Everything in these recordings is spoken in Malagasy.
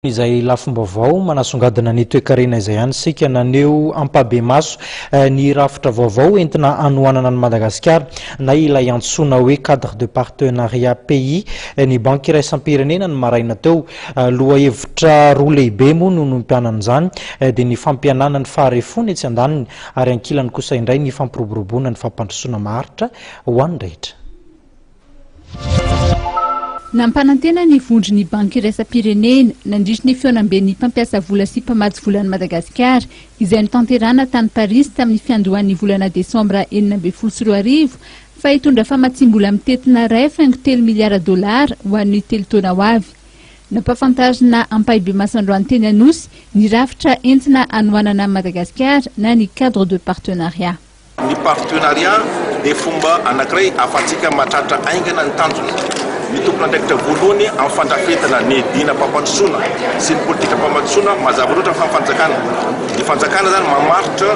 Izay lafim-baovao manasongadina ny toekarena izay ihany isika naneho ampahibemaso ny rafitra vaovao entina hanohanana an'i Madagasikara na ilay antsoina hoe cadre de partenariat pays ny Banky iraisam-pirenena ny maraina teo. Lohahevitra roa lehibe moa no nompianan'izany dia ny fampihenana ny faharefoana etsy andaniny ary ankilany kosa indray ny fampiroboroboana ny fampandrosoana maharitra ho an'ny rehetra. Nampanantena ny vondron'ny Banky iraisam-pirenena nandritry ny fihaonamben'ny mpampiasa vola sy mpamatsy vola an'i Madagasikara izay notanterahina tany Parisy tamin'ny fiandohan'ny volana desambra 2016 fa hitondra famatsiam-bola mitentina 1,3 miliara dolara ho an'ny telo taona ho avy. Nampahafantarina ampahibemaso androany teny Anosy ny rafitra entina hanohanana an'i Madagasikara na ny cadre de partenariat. Ny partenariat dia fomba anankiray ahafahantsika mahatratra haingana ny tanjona. Ny tompon'andraikitra voalohany amin'ny fandrafetana ny dinam-pampandrosoana sy ny politikam-pampandrosoana mazava loatra fa ny fanjakana. Ny fanjakana izany mamaritra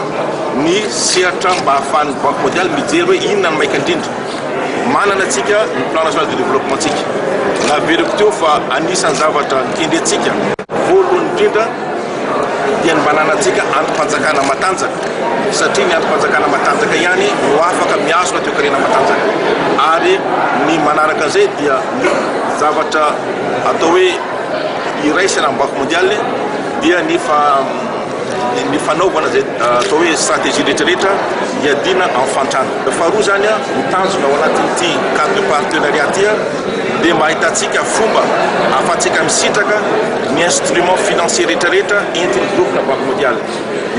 ny sehatra mba ahafahan'ny Banque mondiale mijery hoe inona no maika indrindra. Manana antsika ny plan national de développement ntsika. Naveriko teo fa anisan'ny zavatra kendrentsika voalohany indrindra dia ny mba hananantsika andrim-panjakana matanjaka satria ny andrim-panjakana matanjaka ihany no afaka mihazona toekarena matanjaka ary ny manaraka an'izay dia ny zavatra atao hoe iraisana amin'ny Banque mondiale dia ny fa ny fanaovana izay atao hoe stratégie rehetrarehetra hiadiana amin'ny fahantrana. Faharoa izany, ny tanjona ao anatin'ity cadre de partenariat ity dia mba ahitantsika fomba ahafahantsika misitraka ny instrument financier rehetrarehetra entin'ny groupe na Banque mondiale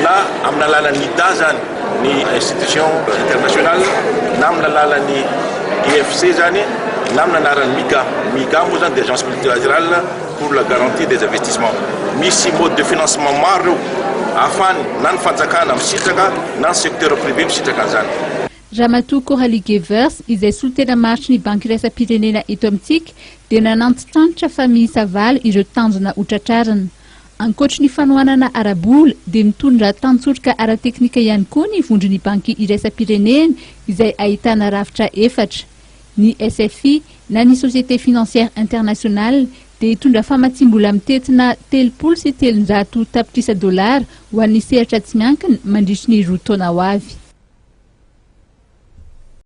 na amin'ny alalan'ny IDA izany ny institution internationale na amin'ny alalan'ny IFC izany na amin'ny anaran'ny MIGA. MIGA moa izany dia agence multilatérale pour la garantie des investissements. Misy mode de financement maro ireo ahafahany na ny fanjakana misitraka na ny secteur privé misitraka an'izany. Ramatoa Coralie Gevers, izay solontena maharitry ny Banky iraisam-pirenena eto amintsika, dia nanantitrantitra fa miisa valo ireo tanjona hotratrarina. Ankoatry ny fanohanana ara-bola, dia mitondra tantsoroka ara-teknika ihany koa ny vondron'ny Banky iraisam-pirenena izay ahitana rafitra efatra. Ny SFI na ny Société Financière Internationale dia hitondra famatsiam-bola mitentina 330 tapitrisa dolara ho an'ny sehatra tsy miankina mandritry ny roa taona ho avy.